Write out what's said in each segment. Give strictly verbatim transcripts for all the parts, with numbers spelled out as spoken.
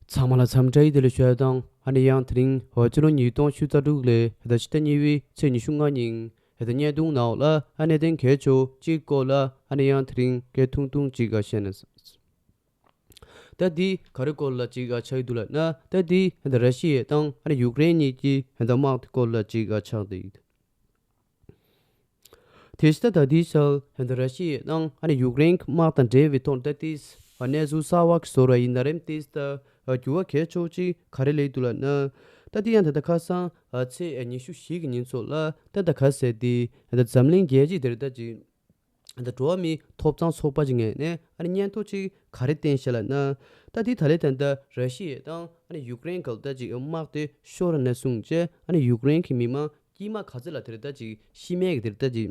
ཚང་མ་ལ་འཚམས་འདྲི་བདེ་ལེགས་ཞུ་ཡ་དང་ཨ་ནི་ཡང་དེ་རིང་ཧོ་ཅི་ལོ་ཉིས་སྟོང་ཉི་ཤུ་རྩ་དྲུག་ལོའི་ཧེ་ད་ཕྱི་ཟླ་གཉིས་པའི་ཚེས་ཉི་ཤུ་ལྔ་ཉིན་ཧེ་ད་བརྙན་ཐུང་ནང་ལ་ཨ་ནི་གནད་དོན་གལ་ཆེ་བོ་གཅིག་སྐོར་ལ་ཨ་ནི་ཡང་དེ་རིང་སྐད་ཐུང་ཐུང་ཅིག་ག་བཤད་ན། ད་འདི་ག་རེ་སྐོར་ལ་ཅིག་ག་ཆགས་ཀྱི་འདུག་ལབ་ན། ད་འདི་ཧེ་ད་ར་ཤི་ཡ་དང་ཨ་ནི་ཡུཀ་རེན་གཉིས་ཀྱི་ཧེ་ད་དམག་དེ་སྐོར་ལ་ཅིག་ག་ཆགས་བསྡད་ཡོད། དེ་བཞིན་ད་ད་ལྟའི་ཆར་ཧན་ད་ར་ཤི་ཡ་དང་ཨ་ནི་ཡུཀ་རེན་གྱི་དམག་དང་འབྲེལ་བའི་ཐོག་ད་ལྟའི་གནས་ཚུལ་གསར་བ་ཞིག་བཟོ་ར་ཡིན་ན་རེད། དེ་ད་འགྱུར་བ་གལ་ཆེ་ཤོས་ཅིག་ག་རེ་སླེབས་འདུག་ལབ་ན། ད་དེ་ཡང་ད་ལྟ་ཁ་སང་ཚེས་ཉི་ཤུ་བཞི་གི་ཉིན་ཚོ་ལ་ད་ད་ག་ཟེར་དེ་ད་འཛམ་གླིང་རྒྱལ་སྤྱི་དེར་ད་ཅིག་ད་འགྲོ་བ་མིའི་ཐོབ་ཐང་ཚོགས་པ་ཅིག་ངོས་ནས་ཨ་ནི་སྙན་ཐོ་ཅིག་ག་རེ་བཏོན་ཤག་ལབ་ན། ད་དེ་ད་ལྟའི་ད་ལྟ་ར་ཤི་ཡ་དང་ཨ་ནི་ཡུཀ་རེན་གྱི་ད་ཅིག་དམག་དེ་ཤོར་ནས་བཟུང་བྱས་ཨ་ནི་ཡུཀ་རེན་གྱི་མི་མང་དཀྱུས་མ་ག་ཚོད་ལ་དེར་ད་ཅིག་ཤི་རྨས་ཀྱི་དེར་ད་ཅིག་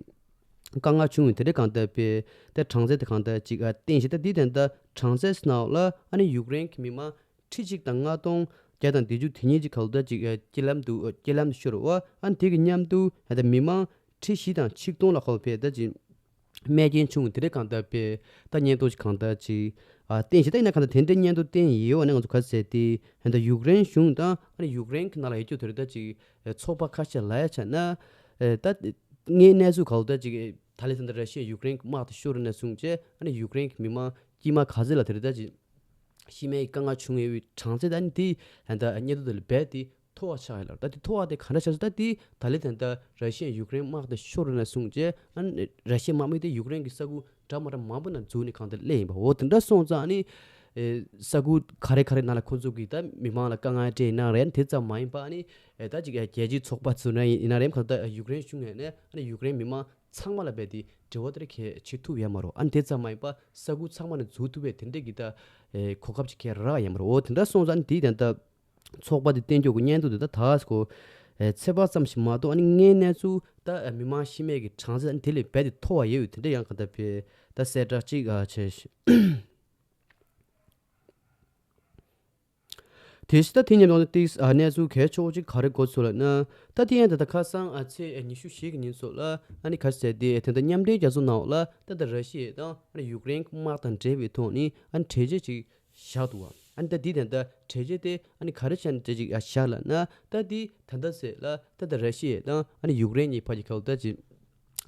དཀའ་ངལ་བྱུང་བའི་དེ་འདྲའི་གང་ལྟར་པའི་ད་གྲངས་ཚད་དེ་གང་ལྟར་ཅིག་ཨ་བསྟན་ཞིང་། ད་འདི་དེ་འདྲ་གྲངས་ཚད་ནང་ལ་ཨ་ནི་ཡུཀ་རེན་གྱི་མི་མང་ཁྲི་གཅིག་དང་ལྔ་སྟོང་བརྒྱ་དང་བདུན་ཅུ་དེ་ཉིད་ཀྱི་ག་ལོ་ད་ཅིག་ཨ་རྐྱེན་ལམ་དུ་རྐྱེན་ལམ་དུ་ཤོར་བ། ཨ་ནི་དེ་གི་མཉམ་དུ་ད་མི་མང་ཁྲི་བཞི་དང་ཆིག་སྟོང་ལ་ག་ལོ་བས་ད་ཅིག་རྨས་སྐྱོན་བྱུང་བའི་དེ་འདྲའི་གང་ལྟར་པའི་ད་སྙན་ཐོ་ཞིག་གང་ལྟར་ཅིག་ཨ་བསྟན་ཞིང་། ད་ཡིན་ན་གང་ལྟར་དེ་འདྲའི་སྙན་ཐོ་བསྟན་ཡོད་པ་ནི་ང་ཚོ་ག་ཟེར་ཏེ་ད་ཡུཀ་རེན་གཞུང་དང་ཨ་ནི་ཡུཀ་རེན་གྱི་ནང་ལ་ཡོད་རྒྱུ་དེར་ད་ཅིག་ཚོགས་པ་ཁ་ཤས་ལ་ཡ་ཆ་ན་ཨེ་ད་ངའི་གནས་ཚུལ་ག་ལོ་ད་ཅིག་ད་ལས་ད་ད་ར་ཤི་ཡ་ཡུཀ་རེན་དམག་དེ་ཤོར་ནས་བཟུང་བྱས་ཨ་ནི་ཡུཀ་རེན་གྱི་མི་མང་དཀྱུས་མ་ག་ཚོད་ལ་དེར་ད་ཅིག་ཤི་རྨས་དཀའ་ངལ་བྱུང་ཡོད་པའི་གྲངས་ཚད་ད་ནི་དེ་ད་སྙན་ཐོ་དེ་ལ་རྦད་དེ་མཐོ་བ་ཆགས་ཡོད་ལ། ད་དེ་མཐོ་བ་དེ་ག་འདྲ་ཆགས་སོང་། ད་དེ་ད་ལས་ད་ད་ར་ཤི་ཡ་ཡུཀ་རེན་དམག་དེ་ཤོར་ནས་བཟུང་བྱས་ཨ་ནི་ར་ཤི་ཡའི་དམག་མི་དེ་ཡུཀ་རེན་གྱི་ས་ཁུལ་འདྲ་མ་འདྲ་མང་པོ་ནང་འཛུལ་ནས་གང་ལྟར་སླེབས་ཡིན་པ། འོ་དེ་འདྲ་སོང་ཙང་ཨ་ནི་ཨེ་ས་ཁུལ་ག་རེ་ག་རེ་ནང་ལ་ཁོང་ཚོ་གིས་ད་མི་མང་ལ་དཀའ་ངལ་སྤྲད་ཡིན་ན་རེད། དེ་ཙམ་མ་ཡིན་པ་ཨ་ནི་ཨེ་ད་ཅིག་ཨེ་རྒྱལ་སྤྱིའི་ཚོགས་པ་ཚོ་ནས་ཡིན་ན་རེད། གང་ལྟར་ཡུཀ་རེན་གཞུང་ནས་ཨ་ནི་ཡུཀ་རེན་མི་མང་ཚང་མ་ལ་རྦད་དེ་འབྲེལ་བ་དེ་འདྲ་གལ་བྱེད་ཐུབ་ཡ་མ་རེད། ཨ་ནི་དེ་ཙམ་མ་ཡིན་པ་ས་ཁུལ་ཚང་མ་ནས་འཛུལ་ཐུབ་པའི་དེ་འདྲ་གི་ད་ཨེ་གོ་སྐབས་ཅིག་གལ་རག་ཡ་མ་རེད། འོ་དེ་འདྲ་སོང་ཙང་ཨ་ནི་དེའི་དོན་དག་ཚོགས་པ་དེ་བསྟན་རྒྱུ་གི་སྙན་ཐོ་དེ་ད་ད་གོ་ཨེ་ཚེས་པ་ཙམ་ཞིག་མ་གཏོགས་ཨ་ནི་དངོས་གནས་ཚུལ་ད་ཨེ་མི་མང་ཤི་རྨས་ཀྱི་གྲངས་ཚད་ཨ་ནི་དེ་ལས་རྦད་དེ་མཐོ་བ་ཡོད་དེ་འདྲ་ཡང་གང་ལྟར་བས་ད་གསལ་བསྒྲགས་ཅིག་ཨ་བྱས་ཤིང་། དེ་བཞིན་ད་དེ་ཉིན་ནང་ཏིག་ཨ་གནས་ཚུལ་གལ་ཆེ་བོ་ཅིག་ག་རེ་གོ་ཚུལ་ལབ་ན། ད་དེ་ཡང་ད་ལྟ་ཁ་སང་ཨ་ཚེས་ཉི་ཤུ་བཞི་གི་ཉིན་ཚོ་ལ་ཨ་ནི་ག་ཟེར་དེ་དེ་འདྲ་མཉམ་འབྲེལ་རྒྱལ་ཚོགས་ནང་ལ་ད་ལྟ་ར་ཤི་ཡ་དང་ཨ་ནི་ཡུཀ་རེན་དམག་དང་འབྲེལ་བའི་ཐོག་ནས་ཨ་ནི་གྲོས་ཆོད་ཅིག་བཞག་འདུག་བ། ཨ་ནི་ད་འདི་ད་ལྟ་གྲོས་ཆོད་དེ་ཨ་ནི་ག་རེ་བྱས་ནས་གྲོས་ཆོད་ཅིག་བཞག་ལབ་ན། ད་འདི་ད་ལྟ་ཟེར་ལ་ད་ལྟ་ར་ཤི་ཡ་དང་ཨ་ནི་ཡུཀ་རེན་གཉིས་བར་གྱི་ག་ལ་ད་ཅིག་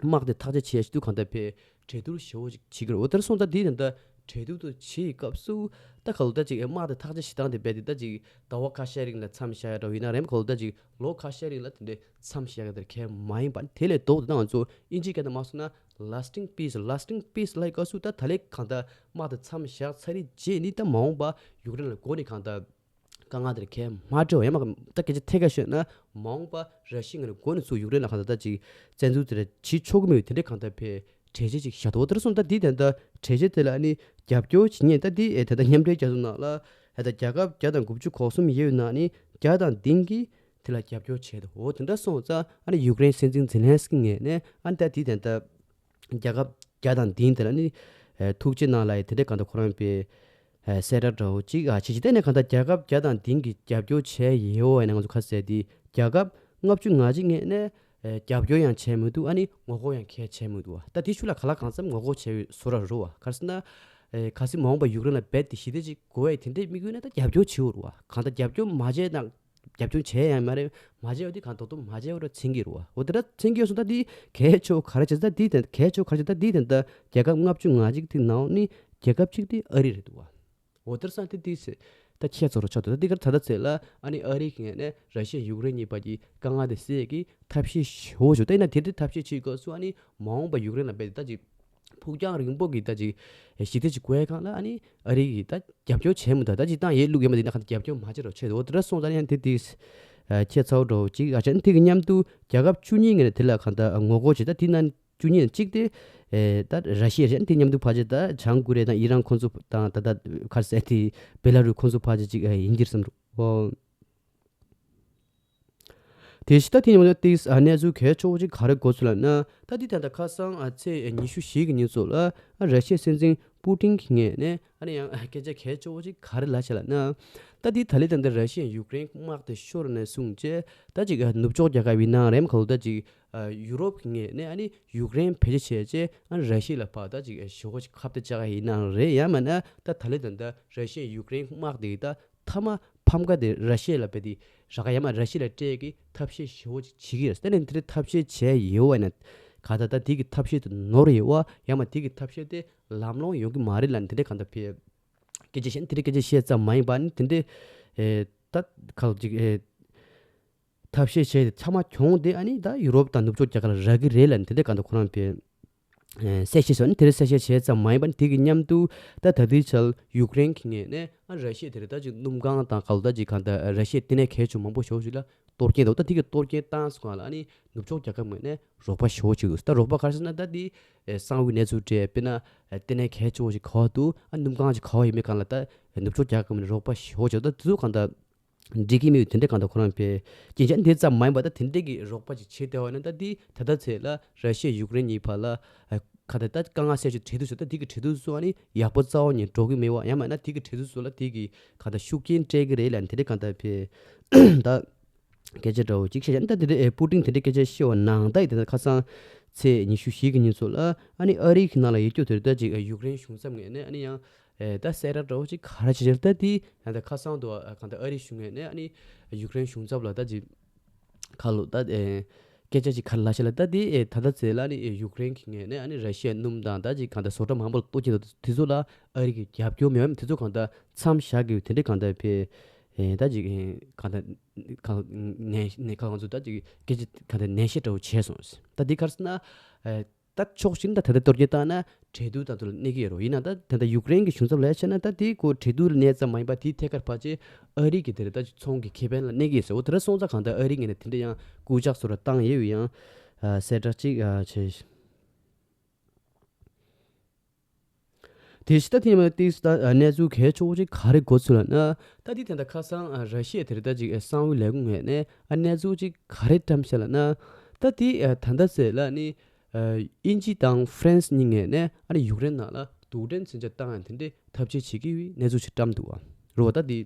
དམག་དེ་ཐག་གཅོད་བྱས་ཤིག་ཏུ་གང་ལྟར་བས་གྲོས་བསྡུར་ཞེ་བོ་ཅིག་བྱེད་ཀྱི་རེད། འོ་དེར་སོང་ཙང་དེའི་དོན་དག་གྲོས་བསྡུར་དུ་བྱེད་སྐབས་སུ་ད་ག་ལ་ད་ཅིག་དམག་དེ་ཐག་གཅོད་བྱེད་སྟངས་དེ་རྦད་དེ་ད་ཅིག་ཟླ་བ་ཁ་ཤས་རིང་ལ་མཚམས་བཞག་ཡ་འདྲ་བོ་ཡིན་ན་རེད། ག་ལ་ད་ཅིག་ལོ་ཁ་ཤས་རིང་ལ་དེ་འདྲའི་མཚམས་བཞག་ཡ་དེ་གལ་མ་ཡིན་པ། དེ་ལས་ལྡོག་ཏུ་ད་ང་ཚོ་དབྱིན་ཇིའི་སྐད་ནང་མ་སོང་ན་lasting peace, lasting peace ལབ་སྐབས་སུ་ད་ད་ལས་གང་ལྟར་དམག་དེ་མཚམས་བཞག་ཚར་རེད་རྗེས་ནི་ད་མ་འོངས་པ་ཡུཀ་རེན་ལ་མགོ་ནས་གང་ལྟར་དཀའ་ངལ་དེར་གལ་མ་འཕྲད་པ་ཡང་མ་ད་སྐད་ཆ་ཐད་ཀར་ཤོད་ན་མ་འོངས་པ་ར་ཤི་ཡ་ངོས་ནས་མགོ་ནས་ཚུར་ཡུཀ་རེན་ལ་གང་ལྟར་ད་ཅིག་བཙན་འཛུལ་དེ་འདྲ་བྱེད་ཆོག་གི་མེད་པའི་དེ་འདྲའི་གང་ལྟར་བས་གྲོས་ཆོད་ཅིག་བཞག་འདུག་དེར་སོང་ད་འདི་ད་ལྟ་གྲོས་ཆོད་དེ་ལ་ནི་རྒྱབ་སྐྱོར་བྱེད་མཁན་ད་འདི་ཨེ་ད་ལྟ་མཉམ་འབྲེལ་རྒྱལ་ཚོགས་ནང་ལ་ཨེ་ད་རྒྱལ་ཁབ་བརྒྱ་དང་དགུ་བཅུ་གོ་གསུམ་ཡོད་ནང་ནི་བརྒྱ་དང་བདུན་གྱིས་དེ་ལ་རྒྱབ་སྐྱོར་བྱས་འདུག་འོ་དེ་འདྲ་སོང་ཙང་ཨ་ནི་ཡུཀ་རེན་སྲིད་འཛིན་ཛེ་ལན་སི་ཀི་ངོས་ནས་ཨ་ནི་ད་འདི་ད་ལྟ་རྒྱལ་ཁབ་བརྒྱ་དང་བདུན་དེ་ལ་ནི་ཨེ་ཐུགས་རྗེ་གནང་ལབ་ཡ་དེ་འདྲའི་གང་ལྟར་ཁོ་རང་པའི་ཨེ་གསལ་བསྒྲགས་འདྲ་བོ་ཅིག་ཨ་བྱེད་ཅིག་དེ་ནས་གང་ལྟར་རྒྱལ་ཁབ་བརྒྱ་དང་བདུན་གྱིས་རྒྱབ་སྐྱོར་བྱས་ཡོད་ཡིན་ན་ང་ཚོ་ག་ཟེར་དེ་རྒྱལ་ཁབ་ལྔ་བཅུ་ང་གཅིག་ངོས་ནས་ཨེ་རྒྱབ་སྐྱོར་ཡང་བྱས་མི་འདུག་ཨ་ནི་ངོ་རྒོལ་ཡང་གང་ཡང་བྱས་མི་འདུག་ད་དེ་ཤུགས་ལ་ག་ལ་གང་འཚམ་ངོ་རྒོལ་བྱས་པའི་བཟོ་འདྲ་རེད་བ། ག་རེ་ཟེར་ན་ཨེ་གལ་སྲིད་མ་འོངས་པ་ཡུཀ་རེན་ལ་རྦད་དེ་ཞི་བདེ་ཅིག་དགོས་ཡ་དེ་འདྲའི་དམིགས་ཡུལ་ན་ད་རྒྱབ་སྐྱོར་བྱེད་དགོས་རེད་བ། གང་ལྟར་རྒྱབ་སྐྱོར་མ་བྱས་ན་རྒྱབ་སྐྱོར་བྱས་ཡང་མ་རེད། མ་བྱས་པ་དེ་གང་ད་དུང་མ་བྱས་པ་ར་མཚན་གྱི་རེད་བ། འོ་དེ་འདྲ་མཚན་གྱི་ཡོད་སོང་། ད་དེ་གལ་ཆེ་བོ་ག་རེ་བྱས་ད་དེ་དེ་གལ་ཆེ་བོ་ག་རེ་བྱས་ད་དེ་དེ་ད་རྒྱལ་ཁབ་ལྔ་བཅུ་ང་གཅིག་དེ་ནང་ནས་རྒྱལ་ཁབ་གཅིག་དེ་ཨ་རི་རེད་འདུག་བ། འོ་དེར་སོང་དེ་དེ་ད་ཁྱད་མཚར་བོ་ཆགས་འདུག་ད་དེ་གར་ད་ལྟ་ཚེ་ལ་ཨ་ནི་ཨ་རི་གི་ངོས་ནས་ར་ཤི་ཡ་ཡུཀ་རེན་གཉིས་བར་གྱི་དཀའ་ངལ་དེ་སེལ་གྱི་ཐབས་ཤེས་ཞེ་བོ་ཞིག་ད་ཡིན་ན་དེ་འདྲའི་ཐབས་ཤེས་བྱེད་སྐབས་སུ་ཨ་ནི་མ་འོངས་པ་ཡུཀ་རེན་ལ་རྦད་དེ་ད་ཅིག་ཕུགས་རྒྱང་རིང་པོ་གི་ད་ཅིག་ཞི་བདེ་ཅིག་དགོས་ཡ་གང་ལ་ཨ་ནི་ཨ་རི་གིས་ད་རྒྱབ་སྐྱོར་བྱས་མི་འདུག་ད་ཅིག་བཏང་ཡས་བླུག་ཡས་མ་དེ་ན་གང་ལྟར་རྒྱབ་སྐྱོར་མ་བྱེད་རོགས་བྱེད་འོ་དེ་འདྲ་སོང་ཙང་ཡང་དེ་དེ་ཁྱད་མཚར་བོ་འདྲ་བོ་ཅིག་ཨ་ཅག་ནི་དེ་གི་མཉམ་དུ་རྒྱལ་ཁབ་བཅུ་གཉིས་ངོས་ནས་དེ་ལ་གང་ལྟར་ངོ་རྒོལ་བྱེད། ད་དེ་ན་བཅུ་གཉིས་ནས་གཅིག་དེ་ཨེ་ད་ར་ཤི་ཡ་རེད། དེ་མཉམ་དུ་ཕལ་ཆེར་ད་བྱང་ཀོ་རི་ཡ་དང་ཨི་རན་ཁོང་ཚོ་དང་ད་ད་ག་རེ་ཟེར་དེ་བེ་ལ་རུ་ཁོང་ཚོ་ཕལ་ཆེར་ཅིག་ཨེ་ཡིན་གྱི་རེད་བསམ་འདུག་ཨོ། དེ་བཞིན་ད་དེ་ནི་འོ་ན་ཏིག་ཨ་གནས་ཚུལ་གལ་ཆེ་བོ་ཅིག་ག་རེ་གོ་ཚུལ་ལབ་ན། ད་འདི་ད་ལྟ་ཁ་སང་ཨ་ཚེས་ཉི་ཤུ་བཞི་གི་ཉིན་ཚོ་ལ་ཨ་ར་ཤི་ཡའི་སྲིད་འཛིན་པུ་ཏིན་གྱི་ངོས་ནས་ཨ་ནི་ཡང་ཨ་སྐད་ཆ་གལ་ཆེ་བོ་ཅིག་ག་རེ་ལབ་བྱས་ལབ་ན། ད་འདི་ད་ལྟའི་ད་ལྟ་ར་ཤི་ཡ་ཡུཀ་རེན་དམག་དེ་ཤོར་ནས་བཟུང་བྱས་ད་ཅིག་ཨ་ནུབ་ཕྱོགས་རྒྱལ་ཁབ་ཡིན་ན་རེད་མ་ག་ལོ་ད་ཅིག་ཨ་ཡུ་རོབ་ཀྱི་ངོས་ནས་ཨ་ནི་ཡུཀ་རེན་བེད་སྤྱོད་བྱས་བྱས་ཨ་ནི་ར་ཤི་ཡ་ལ་ཕར་ད་ཅིག་ཨ་ཞེ་པོ་ཅིག་ཁ་གཏད་བཅག་ཡ་ཡིན་ན་རེད། ཡང་མིན་ན་ད་ད་ལྟའི་ད་ལྟ་ར་ཤི་ཡ་ཡུཀ་རེན་དམག་དེ་ད། མཐའ་མ་ཕམ་ཁ་དེ་ར་ཤི་ཡ་ལ་བས་དེ་ར་ཁ་ཡ་མ་ར་ཤི་ཡ་ལ་སྤྲད་ཀྱི་ཐབས་ཤེས་ཞེ་བོ་ཅིག་བྱེད་ཀྱི་ཡོད་རེད། དེ་ནས་དེ་འདྲའི་ཐབས་ཤེས་བྱས་ཡོད་པ་ཡིན་ན་ག་ད་ད་དེ་གི་ཐབས་ཤེས་དེ་ནོར་ཡོད་པ་ཡ་མ་དེ་གི་ཐབས་ཤེས་དེ་ལམ་ལྷོང་ཡོང་གི་མ་རེད་ལབ་ནས་དེ་འདྲའི་གང་ལྟར་ཕེ་སྐད་ཆ་བཤད་ནས་དེ་འདྲའི་སྐད་ཆ་བཤད་ཙམ་མ་ཡིན་པ་ནི་དེ་འདྲའི་ཨེ་ད་ག་ཅིག་ཨེ་ཐབས་ཤེས་བྱས་ཏེ་ཚང་མ་གྱོང་དེ་ཨ་ནི་ད་ཡུ་རོབ་དང་ནུབ་ཕྱོགས་རྒྱལ་ཁབ་ལ་རག་གི་རེད་ལབ་ནས་དེ་འདྲའི་གང་ལྟར་ཁོ་རང་ཕེ་ཨེ་གསལ་བཤད་བྱས་ནས་དེ་འདྲའི་གསལ་བཤད་བྱས་ཙམ་མ་ཡིན་པ་ནི་དེ་གི་མཉམ་དུ་ད་ད་ལྟའི་ཆར་ཡུཀ་རེན་གྱི་ངོས་ནས་ཨ་ར་ཤི་ཡ་དེ་རེད་ད་ཅིག་སྣུམ་གང་དང་ག་ལ་ད་ཅིག་གང་ལྟར་ར་ཤི་ཡ་ལྟེ་གནས་གལ་ཆེ་མང་པོ་ཞེ་པོ་ཞིག་ལ་གཏོར་སྐྱོན་འདུག་ད་དེ་གི་གཏོར་སྐྱོན་བཏང་སོང་ལ་ཨ་ནི་ནུབ་ཕྱོགས་རྒྱལ་ཁབ་ངོས་ནས་རོགས་པ་ཞེ་པོ་ཅིག་འདུག་ད་རོགས་པ་ག་རེ་ཟེར་ན་ད་དེ་ཨེ་གསང་བའི་གནས་ཚུལ་སྤྲད་དཔེར་ན་ཨེ་ལྟེ་གནས་གལ་ཆེ་བོ་ཞིག་ག་པར་འདུག་ཨ་སྣུམ་གང་ཞིག་ག་པར་ཡོད་མེད་གང་ལ་ད་ནུབ་ཕྱོགས་རྒྱལ་ཁབ་ངོས་ནས་རོགས་པ་ཞེ་པོ་ཅིག་ད་དེ་ཚོ་གང་ལྟར་འགྲིག་གི་མེད་དེ་འདྲའི་གང་ལྟར་ཁོ་རང་ཕེ་རྐྱེན་ཆ་འདི་ཙམ་མ་ཡིན་པ་ད་དེ་འདྲའི་གི་རོགས་པ་ཅིག་བྱེད་བསྡད་པ་ན་ད་འདི་ད་ལྟ་ཚེ་ལ་ར་ཤི་ཡ་ཡུཀ་རེན་གཉིས་བར་ལ་ཨ་ག་ད་ད་དཀའ་ངལ་སེལ་ཆེད་འབྲེལ་གཏུག་བྱས་ད་འདི་གི་འབྲེལ་གཏུག་སོགས་ཨ་ནི་ཡག་པོ་རྩ་བ་ཉིད་འགྲོ་གི་མེད་པ་ཡང་མིན་ན་འདི་གི་འབྲེལ་གཏུག་སོགས་ལ་འདི་གི་ག་ད་ཤུགས་རྐྱེན་སྤྲད་གི་རེད་ལབ་ནས་དེ་འདྲའི་གང་ལྟར་ཕེ་ད་སྐད་ཆ་འདྲ་བོ་ཅིག་བཤད་ཡ་ད་དེ་འདྲའི་ཨེ་པུ་ཏིན་དེ་འདྲའི་སྐད་ཆ་བཤད་པ་ནང་ད་ཡི་དེ་ད་ཁ་སང་ཚེས་ཉི་ཤུ་བཞི་གི་ཉིན་ཚོ་ལ་ཨ་ནི་ཨ་རི་གི་ནང་ལ་ཡོད་རྒྱུ་དེ་ད་ཅིག་ཡུཀ་རེན་གཞུང་ཚབ་ངོས་ནས་ཨ་ནི་ཡང་ཨེ་ད་གསལ་བསྒྲགས་འདྲ་བོ་ཅིག་ག་རེ་བྱེད་ཆེད་ད་དེ་ད་ཁ་སང་དུ་གང་ལྟར་ཨ་རི་གཞུང་ངོས་ནས་ཨ་ནི་ཡུཀ་རེན་གཞུང་ཚབ་ལ་ད་ཅིག་ཁ་ལོ་ད་ཨེ་སྐད་ཆ་ཅིག་ག་རེ་ལབ་ཤེས་ལ་ད་དེ་ཨེ་ད་ལྟ་ཚེ་ལ་ནི་ཨེ་ཡུཀ་རེན་གྱི་ངོས་ནས་ཨ་ནི་ར་ཤི་ཡ་སྣུམ་དང་ད་ཅིག་གང་ལྟར་བཟོ་གྲྭ་མང་པོ་ལ་གཏོར་སྐྱོན་དང་དེ་ཚོ་ལ་ཨ་རི་གི་རྒྱབ་སྐྱོར་མེད་པ་དེ་ཚོ་གང་ལྟར་མཚམས་བཞག་དགོས་དེ་འདྲའི་གང་ལྟར་ཕེ་ཨེ་ད་ཅིག་ཨེ་གང་ལྟར་གང་ནན་ནན་གང་ཚོ་ད་ཅིག་སྐད་ཆ་གང་ལྟར་ནན་བཤད་འདྲ་བོ་བྱས་སོང་། ད་དེ་ག་རེ་ཟེར་ན་ཨེ། ད་ཕྱོགས་གཅིག་ནས་ད་ད་ལྟ་གཏོར་སྐྱོན་བཏང་ན་འབྲེལ་གཏུག་དང་དུ་ལ་གནས་ཀྱི་ཡོད་རེད། ཡིན་ན་ད་ད་ལྟ་ཡུཀ་རེན་གྱི་གཞུང་ཚབ་ལ་བྱས་ན་ད་དེ་ཁོ་འབྲེལ་གཏུག་ལ་གནས་ཙམ་མ་ཡིན་པ་དེའི་ཐད་ཀར་ཕལ་ཆེར་ཨ་རི་གི་དེ་རེད་ད་ཚོང་གི་ཁེ་ཕན་ལ་གནས་ཀྱི་ཡོད་ཟེར། འོ་དེ་འདྲ་སོང་ཙང་གང་ལྟར་ཨ་རི་ངོས་ནས་དེ་འདྲ་ཡང་སྐུལ་ལྕག་སོགས་ལ་བཏང་ཡོད་པའི་ཡང་གསལ་བསྒྲགས་གཅིག་བྱས། དེ་ཕྱི་ད་ཐེངས་མ་ཏིས་ད་གནས་ཚུལ་གལ་ཆེ་བོ་ཅིག་ག་རེ་གོ་ཚུལ་ལ་ན། ད་དེ་ད་ལྟ་ཁ་སང་ར་ཤི་ཡ་དེ་རེད་ད་ཅིག་གསང་བའི་ལས་ཁུངས་ངོས་ནས་ཨ་གནས་ཚུལ་ཅིག་ག་རེ་བཀྲམ་ཤག་ལ་ན། ད་དེ་ད་ལྟ་ཟེར་ལ་ནི། ཨ་དབྱིན་ཇི་དང་ཧྥ་རན་སི་གཉིས་ངོས་ནས་ཨ་ནི་ཡུཀ་རེན་ནང་ལ་རྡུལ་ཕྲན་མཚོན་ཆ་བཏང་ཡང་དེ་འདྲའི་ཐབས་ཤེས་བྱེད་ཀྱི་ཡོད་པའི་གནས་ཚུལ་ཞིག་བཀྲམ་འདུག་བ། རེད་བ། ད་དེ་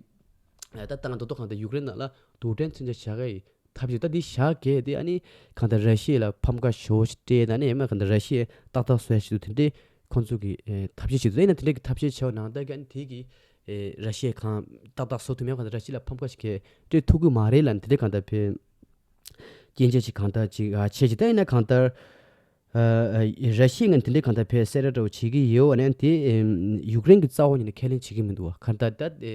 ད་བཏང་མདོག་མདོག་གང་ལྟར་ཡུཀ་རེན་ནང་ལ་རྡུལ་ཕྲན་མཚོན་ཆ་བཞག་གི་ཐབས་ཤེས་ད་དེ་བཞག་གི་དེ་ཨ་ནི་གང་ལྟར་ར་ཤི་ཡ་ལ་ཕམ་ཁ་ཞེ་པོ་ཞིག་སྤྲད་ད་ནི་ཡང་མིན་གང་ལྟར་ར་ཤི་ཡ་ཏག་ཏག་བཟོ་ཡ་ཞིག་འདུག་དེ་འདྲའི་ཁོང་ཚོ་གི་ཨེ་ཐབས་ཤེས་བྱེད་འདུག་ཡིན་ན་དེ་འདྲའི་གི་ཐབས་ཤེས་བྱས་པ་ནང་ལྟར་གི་ཨ་ནི་དེ་གི་ཨེ་ར་ཤི་ཡ་གང་ཏག་ཏག་བཟོ་ཐུབ་མེད་གང་ལྟར་ར་ཤི་ཡ་ལ་ཕམ་ཁ་ཞིག་གི་སྤྲད་ཐུབ་གི་མ་རེད་ལབ་ནི་དེ་འདྲའི་གང་ལྟར་ཕེ། རྐྱེན་ཆ་ཞིག་གང་ལྟར་ཅིག་ཨ་བྱས་ཅིག་ད་ཡིན་ན་གང་ལྟར། ཨ་ཨ་ར་ཤི་ཡ་ངན་དེ་འདྲའི་གང་ལྟར་ཕེ་གསལ་བསྒྲགས་འདྲ་བོ་བྱེད་ཀྱི་ཡོད་པ་ནས་དེ་ཨེམ་ཡུཀ་རེན་གྱི་རྩ་བ་ཉིད་ནས་ཁས་ལེན་བྱེད་ཀྱི་མི་འདུག་བ། གང་ལྟར་ད་ཨེ་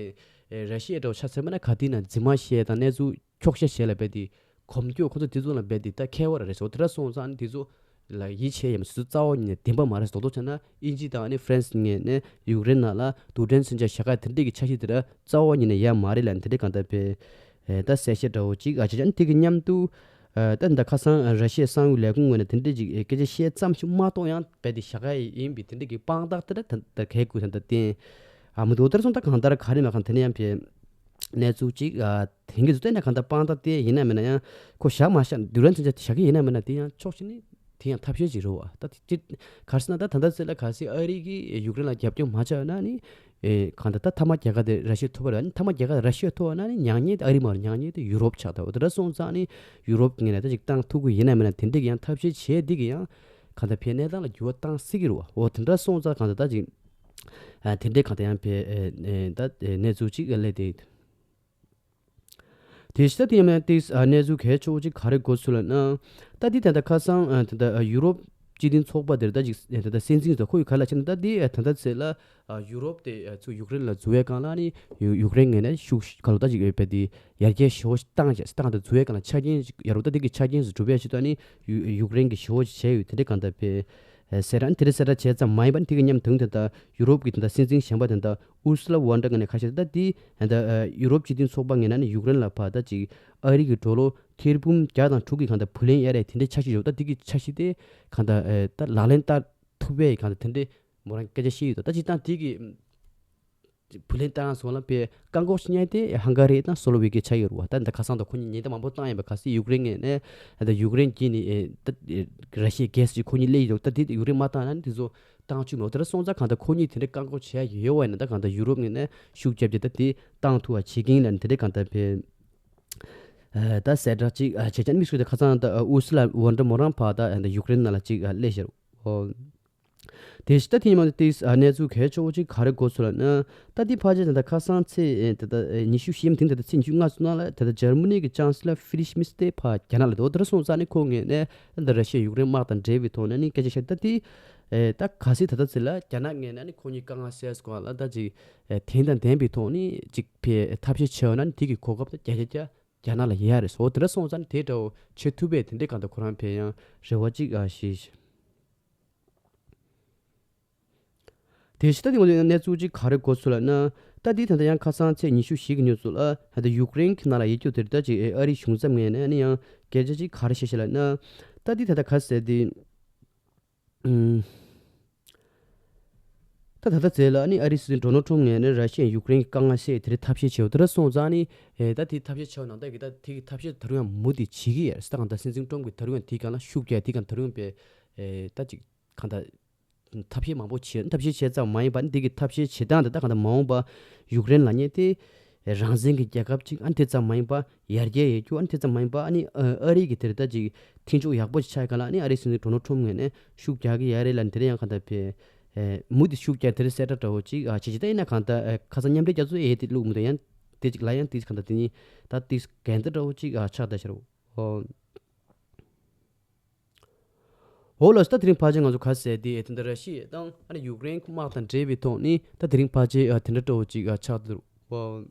ཨེ་ར་ཤི་ཡ་འདྲ་བོ་ཆ་མཚོན་པ་ན་ག་དུས་ན་རྫུན་མ་བཤད་དང་གནས་ཚུལ་འཁྱོག་བཤད་བྱས་ལ་རྦད་དེ་གོམས་སྐྱོ་ཁོ་ཚོ་དེ་ཚོ་ལ་རྦད་དེ་ད་ཁྱད་པར་རེད་ཟེར། དེ་འདྲ་སོང་ཙང་ཨ་ནི་དེ་ཚོ་ལ་ཡིད་ཆེས་ཡོད་མ་རེད། དེ་ཚོ་རྩ་བ་ཉིད་ནས་བདེན་པ་མ་རེད་ཟེར། རྡོག་རྡོག་བྱས་ན་དབྱིན་ཇི་དང་ཨ་ནི་ཧྥ་རན་སི་ངོས་ནས་ཡུཀ་རེན་ནང་ལ་རྡུལ་ཕྲན་མཚོན་ཆ་བཞག་ག་དེ་འདྲས་ཀྱི་འཆར་གཞི་དེ་འདྲ་རྩ་བ་ཉིད་ནས་ཡོད་མ་རེད་ལབ་ནས་དེ་འདྲས་གང་ལྟར་ཕེ་ཨེ་ད་གསལ་བཤད་འདྲ་བོ་ཅིག་ཨ་བྱས་ཙང་དེ་གི་མཉམ་དུ་ཨ་ད་ད་ཁ་སང་ར་ཤི་ཡའི་གསང་བའི་ལས་ཁུངས་ངོས་ནས་དེ་འདྲས་ཅིག་ཨེ་སྐད་ཆ་བཤད་ཙམ་ཞིག་མ་གཏོགས་ཡང་རྦད་དེ་བཞག་ག་ཡིན་པའི་དེ་འདྲས་ཀྱི་དཔང་རྟགས་དེ་འདྲ་ད་ད་གལ་དགོས་ད་ད་བསྟན་ཨ་མི་འདུག་དེར་སོང་ད་གང་ལྟར་ག་རེ་མ་གང་དེ་ནས་ཡང་ཕེ་གནས་ཚུལ་ཅིག་ཨ། དེང་གི་ཚོ་བལྟས་ན་གང་ལྟར་དཔང་རྟགས་དེ་ཡིན་ན་མིན་ན་ཡང་ཁོ་བཞག་མ་བཞག་རྡུལ་ཕྲན་མཚོན་ཆ་བཞག་གི་ཡིན་ན་མིན་ན་དེ་ཡང་ཕྱོགས་གཅིག་ནས་དེ་ཡང་ཐབས་ཤེས་ཅིག་རེད་བ། ད་དེ་ག་རེ་ཟེར་ན་ད་ད་ལྟ་ཚེ་ལ་གལ་སྲིད་ཨ་རི་གིས་ཡུཀ་རེན་ལ་རྒྱབ་སྐྱོར་མ་བྱས་ན་ནི་ཨེ་གང་ལྟར་ད་མཐའ་མ་རྒྱལ་ཁ་དེ་ར་ཤི་ཡ་ཐོབ་པ་རེད། ཨ་ནི་མཐའ་མ་རྒྱལ་ཁ་ར་ཤི་ཡ་ཐོབ་པ་ན་ནི་མྱ་ངན་དེ་ཨ་རི་མ་རེད། མྱ་ངན་དེ་ཡུ་རོབ་ཆགས་ད་འོ་དེ་འདྲ་སོང་ཙང་ནི་ཡུ་རོབ་ངོས་ནས་ད་ཅིག་བཏང་ཐུབ་ཀྱི་ཡིན་ན་མིན་ན་དེ་འདྲ་གི་ཡང་ཐབས་ཤེས་བྱས་འདི་གི་ཡང་གང་ལྟར་ཕའི་གནས་སྟངས་ལ་འགྱུར་བ་བཏང་སྲིད་ཀྱི་རེད་བ། འོ་དེ་འདྲ་སོང་ཙང་གང་ལྟར་ད་ཅིག་ཨ་དེ་འདྲའི་གང་ལྟར་ཡང་ཕའི་ཨེ་ཨེ་ད་ཨེ་གནས་ཚུལ་ཅིག་སླེབས་ཏེ། དེ་ཕྱི་ད་དེ་ཡང་ཏིས་ཨ་གནས་ཚུལ་གལ་ཆེ་བོ་ཅིག་ག་རེ་གོ་ཚུལ་ལ་ན། ད་དེ་ད་ལྟ་ཁ་སང་ཨ་ད་ལྟ་ཨ་ཡུ་རོབ་སྤྱི་མཐུན་ཚོགས་པ་དེར་ད་ཅིག་ཨ་ད་ལྟ་སྲིད་འཛིན་ཚོ་ཁོ་ཡི་ག་ལ་ཕྱིན་ན་ད་དེ་ཨ་ད་ལྟ་ཚེ་ལ་ཨ་ཡུ་རོབ་དེ་ཨ་ཚུ་ཡུཀ་རེན་ལ་འཛུལ་བའི་སྒང་ལ་ནི་ཡུ་ཡུཀ་རེན་ངོས་ནས་ཤུགས་ག་ལ་ད་ཅིག་ཡོད་པའི་དེ་ཡར་རྒྱས་ཞེ་བོ་ཞིག་བཏང་བྱས་བཏང་ད་འཛུལ་བའི་སྒང་ལ་ཆ་རྐྱེན་ཞིག་ཡར་རོ་ད་དེ་གི་ཆ་རྐྱེན་ཞིག་གྲུབ་པའི་ཆེད་དུ་ནི་ཡུ་ཡུཀ་རེན་གི་ཞེ་བོ་ཞིག་བྱས་ཡོད་དེ་འདྲའི་གང་ལྟར་ཕེ་ཨ་ཟེར་ར་ནི་དེ་རེ་ཟེར་ར་བྱས་ཙམ་མ་ཡིན་པ་ནི་དེ་གི་མཉམ་དུ་ད་ལྟ་ཡུ་རོབ་གི་ད་ལྟ་སྲིད་འཛིན་གཞན་པ་དེ་ད་ཨུར་སུ་ལ་ཝོན་ཏྲ་ངོས་ནས་ཁ་ཤས་ད་དེ་ད་ཡུ་རོབ་སྤྱི་མཐུན་ཚོགས་པ་ངོས་ནས་ནི་ཡུཀ་རེན་ལ་ཕར་ད་ཅིག་ཨ་རི་གི་ཌོ་ལར་ཐེར་འབུམ་བརྒྱ་དང་དྲུག་གི་གང་ལྟར་བུ་ལོན་གཡར་ཡས་དེ་འདྲའི་འཆར་གཞི་ཡོད། ད་དེ་གི་འཆར་གཞི་དེ་གང་ལྟར་ཨེ་ད་ལག་ལེན་བསྟར་ཐུབ་པའི་གང་ལྟར་དེ་འདྲའི་མོ་རང་སྐད་ཆ་བཤད་ཡོད། ད་ད་ཅིག་ད་དེ་གི་བུ་ལོན་བཏང་སོང་ལ་པའི་བཀག་འགོག་ཞིག་བརྙས་ཏེ་ཧང་ག་རི་དང་སོ་ལོ་ཝེ་ཀི་ཆགས་ཡོད་རེད་བ། ད་འདི་ཁ་སང་དང་ཁོ་གཉིས་ཉེན་བརྡ་མང་པོ་བཏང་ཡོད་པ། གལ་སྲིད་ཡུཀ་རེན་ངོས་ནས་ད་ཡུཀ་རེན་གྱིས་ནི་ཨེ་ད་ར་ཤི་ཡའི་གྷེ་སི་ཅིག་ཁོ་གཉིས་སླེབས་ཡོད། ད་དེ་ཡུཀ་རེན་མ་བཏང་ན་ནི་དེ་ཚོ་བཏང་བཅུག་མེད། འོ་དེ་འདྲ་སོང་ཙང་གང་ལྟར་ཁོ་གཉིས་དེ་འདྲའི་བཀག་འགོག་བྱས་ཡོད་པ་ཡིན་ན་ད་གང་ལྟར་ཡུ་རོབ་ངོས་ནས་ཤུགས་རྒྱབ་རྒྱབ་ད་དེ་བཏང་ཐུབ་པ་བྱེད་ཀྱིན་ལ་ནི་དེ་འདྲའི་གང་ལྟར་ཕེ་ཨ་ད་གསལ་བསྒྲགས་ཅིག་ཨ་བྱས་ཙང་དམིགས་སུ་ད་ཁ་སང་ད་ཨུ་སི་ལ་ཝོན་ཏྲ་མོ་རང་ཕར་ད་ཡུཀ་རེན་ནང་ལ་ཅིག་སླེབས་ཤག་འོ། དེ་ཕྱི་ད་ཐེངས་མ་དེ་གནས་ཚུལ་གལ་ཆེ་བོ་ཅིག་ག་རེ་གོ་སོང་ལབ་ན། ད་དེ་ཕལ་ཆེར་ད་ལྟ་ཁ་སང་ཚེས་ད་ལྟ་ཉི་ཤུ་བཞི་མ་དེང་ད་ལྟ་ཚེས་ཉི་ཤུ་ལྔ་ཚོ་ནང་ལ་ད་ལྟ་འཇར་མ་ནི་གི་ཅང་སི་ལར་ཧྥི་རི་ཤི་མིས་དེ་ཕར་རྒྱ་ནག་ལ་འདུག་དེ་འདྲ་སོང་ཙང་ནི་ཁོ་ངོས་ནས་ད་ལྟ་ར་ཤི་ཡ་ཡུཀ་རེན་དམག་དང་འབྲེལ་བའི་ཐོག་ནས་ནི་སྐད་ཆ་བཤད། ད་དེ་ད་གལ་སྲིད་ད་ལྟ་ཚེ་ལ་རྒྱ་ནག་ངོས་ནས་ནི་ཁོ་གཉིས་དཀའ་ངལ་སེལ་དགོས་ལ་ད་ཅིག་དེ་དང་ལྡན་པའི་ཐོག་ནི་ཅིག་ཕེ་ཐབས་ཤེས་བྱས་ན་ནི་དེ་གི་གོ་སྐབས་ད་བརྒྱ་ཆ་བརྒྱ་རྒྱ་ནག་ལ་ཡོད་རེད་སོ། དེ་འདྲ་སོང་ཙང་ནི་དེ་འདྲ་བོ་བྱེད་ཐུབ་པའི་དེ་འདྲའི་གང་ལྟར་ཁོ་རང་ཕེ་ཡང་རེ་བ་ཅིག་ཨ་ཞིག་དེ་ཕྱི་ད་དེ་ངོས་ནས་གནས་ཚུལ་ཅིག་ག་རེ་གོ་སོང་ལབ་ན། ད་དེ་ད་ལྟ་ཡང་ཁ་སང་ཚེས་ཉི་ཤུ་བཞི་གི་ཉིན་ཚོ་ལ་ད་ལྟ་ཡུཀ་རེན་གྱི་ནང་ལ་ཡོད་རྒྱུ་དེར་ད་ཅིག་ཨ་རིའི་གཞུང་ཚབ་ངོས་ནས་ནི་ཡང་སྐད་ཆ་ཅིག་ག་རེ་བཤད་ཤག་ལབ་ན། ད་དེ་ད་ལྟ་ག་ཟེར་དེ། ཨུམ། ད་ད་ལྟ་ཚེ་ལ་ནི་ཨ་རིའི་སྲིད་འཛིན་ཌོ་ནལ་ཁྲོམ་ངོས་ནས་ར་ཤི་ཡ་ཡུཀ་རེན་གྱི་དཀའ་ངལ་སེལ་དེར་ཐབས་ཤེས་བྱེད་འོ་དེ་འདྲ་སོང་ཙང་ནི། ཨེ་ད་དེ་ཐབས་ཤེས་བྱེད་འོ་ནང་ད་གི་ད་དེ་གི་ཐབས་ཤེས་ད་རུང་ཡང་མུ་མཐུད་བྱེད་ཀྱི་ཡོད་རེད། ད་གང་ད་སྲིད་འཛིན་ཁྲོམ་གྱི་ད་རུང་ཡང་དེ་གང་ལ་ཤུགས་རྒྱག་དེ་གང་ད་རུང་ཡང་པས་ཨེ་ད་ཅིག་གང་ད། ཐབས་ཤེས་མང་པོ་བྱེད། ཐབས་ཤེས་བྱེད་ཙམ་མ་ཡིན་པ་ནི་འདི་གི་ཐབས་ཤེས་བྱེད་སྟངས་དེ་དག་གང་ལྟར་མ་འོངས་པ་ཡུཀ་རེན་ལབ་མཁན་དེ་རང་བཙན་གྱི་རྒྱལ་ཁབ་ཅིག་ཨ་ནི་དེ་ཙམ་མ་ཡིན་པ་ཡར་རྒྱས་ཡོད་རྒྱུ་ཨ་ནི་དེ་ཙམ་མ་ཡིན་པ་ཨ་ནི་ཨ་ཨ་རི་གི་དེར་ད་ཅིག་མཐུན་ཕྱོགས་ཡག་པོ་ཅིག་ཆགས་ག་ལ་ཨ་ནི་ཨ་རིའི་སྲིད་འཛིན་ཌོ་ནལ་ཁྲོམ་ངོས་ནས་ཤུགས་རྒྱག་གི་ཡ་རེད་ལ་ནི་དེ་རིང་ཡང་གང་ལྟར་པས་མུ་མཐུད་ཤུགས་རྒྱག་དེ་རིང་གསལ་བསྒྲགས་འདྲ་བོ་ཅིག་ཨ་བྱེད་ཅི་ད་ཡིན་ན་གང་ལྟར་ཁ་སང་མཉམ་འབྲེལ་རྒྱལ་ཚོགས་ཨེ་དེ་བླུག་མི་འདུག་ཡང་དེ་ཅིག་ལ་ཡང་དེ་གང་ལྟར་དེ་ནི་ད་དེ་འགལ་ཟླ་འདྲ་བོ་ཅིག་ཨ་ཆགས་ད་ཤར་འོ། འོ་ལགས་སོ། ད་དེ་རིང་ཕལ་ཆེར་ང་ཚོ་ག་ཟེར་དེ་དེ་འདྲ་ར་ཤི་ཡ་དང་ཨ་ནི་ཡུཀ་རེན་དམག་དང་འབྲེལ་བའི་ཐོག་ནས་ད་དེ་རིང་ཕལ་ཆེར་ཨ་དེ་འདྲ་འདྲ་བོ་ཅིག་ཨ་ཆགས་འདུག་བ།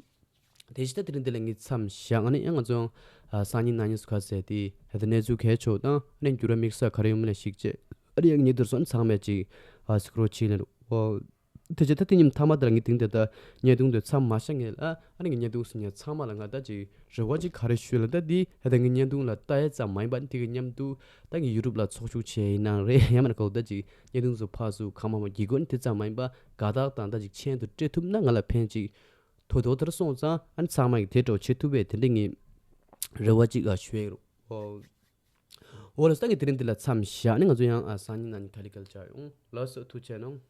དེ་བཞིན་ད་དེ་རིང་འདི་ལ་ངས་མཚམས་བཞག་ཨ་ནི་ཡང་ང་ཚོ་ཨ་སང་ཉིན་གནངས་ཉིན་སུ་ག་ཟེར་དེ་ད་ལྟ་གནས་ཚུལ་གལ་ཆེ་བ་དང་ཨ་ནི་འགྱུར་བ་དམིགས་བསལ་ག་རེ་ཡོང་མིན་ལ་གཞིགས་བྱས་ཨ་ནི་ཡང་ངས་འདིར་སོང་ཚང་མས་ཅིག་ཨ་གཟིགས་རོགས་བྱེད་ལེ་འདུག་བ། དེ་རྗེས་ད་དེ་ཉིན་མཐའ་མ་དེ་ལ་ངས་དེང་དེ་ད་བརྙན་ཐུང་དེ་མཚམས་མ་བཞག་ངེས་ལ་ཨ་ནི་ངས་བརྙན་ཐུང་གཟིགས་མཁན་ཚང་མ་ལ་ང་ད་ཅིག་རེ་བ་ཅིག་ག་རེ་ཞུ་ལ་ད་འདི་ད་ངས་བརྙན་ཐུང་ལ་ལྟ་ཡ་ཙམ་མ་ཡིན་པ་དེ་གི་མཉམ་དུ་ད་ངས་ཡུ་ཊུབ་ལ་ཚོགས་ཞུགས་བྱས་ཡིན་ནའང་རེད་ཡང་མིན་ན་གོ་ད་ཅིག་བརྙན་ཐུང་ཚོ་ཕར་ཚུར་གང་མང་མང་བགྱིད་དགོས་ནི་དེ་ཙམ་མ་ཡིན་པ་དགའ་རྟགས་དང་ད་ཅིག་མཆན་དུ་སྤྲད་ཐུབ་ན་ང་ལ་ཕན་ཅིག་ཐོགས་དོ་དེར་སོང་ཙང་ཨ་ནི་ཚང་མ་གི་དེ་འདྲ་བྱེད་ཐུབ་པའི་དེ་འདྲ་ངས་རེ་བ་ཅིག་ཨ་ཞུ་ཡ་རོ། འོ་ལགས་སོ། ད་ངས་དེ་རིང་འདི་ལ་མཚམས་བཞག་ནས་ང་ཚོ་ཡང་ཨ་སང་ཉིན་གནངས་ཉིན་ག་ལེ་ག་ལེ་བཅར་ཡོང་། ལགས་སོ། ཐུགས་རྗེ་གནང་།